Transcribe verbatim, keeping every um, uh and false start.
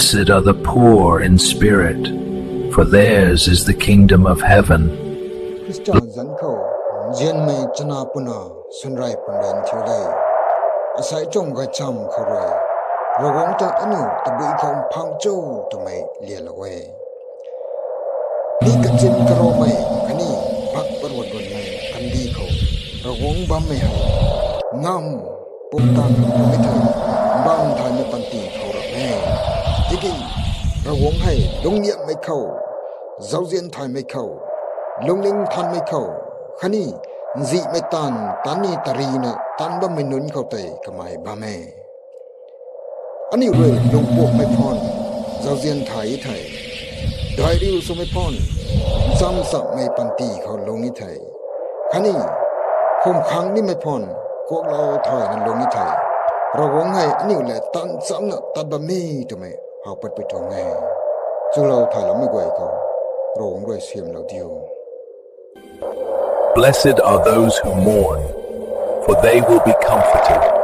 Blessed are the poor in spirit, for theirs is the kingdom of heaven. Khrista zanc khou nzianmei chana puna swnrei punran thiu le. Asei tuang gaychamv khou rui Ravguangc ta aniu tabui khou mphang cho twmei lialou e. Mi kachim karoumei khatni bak paruat ruanmei kandih khou Ravguangc bammei hei ngam pumtan twmei thei, bam thaymei panty khou ram e. Tiki Ravguangc hei lungniamhmei khou, zauzian thaymei khou, lungning thanmei khou, khatni nzihmei taanv tanni tarina taanc bammei nunc khou tei kamei bam e. Aniu rui lungpuammei phone zauzian thay thei, dairiu swmei phone, chamchamhmei panty khou lung e thei, khatni khum khang nimei phone kuaklou thayna lung e thei, Ravguangc hei aniu lev taanv chamna tat bam e twmei how patpui tuang e. Chulou thayloumei guay khou Ravguangc rui siamlou diu. Blessed are those who mourn, for they will be comforted.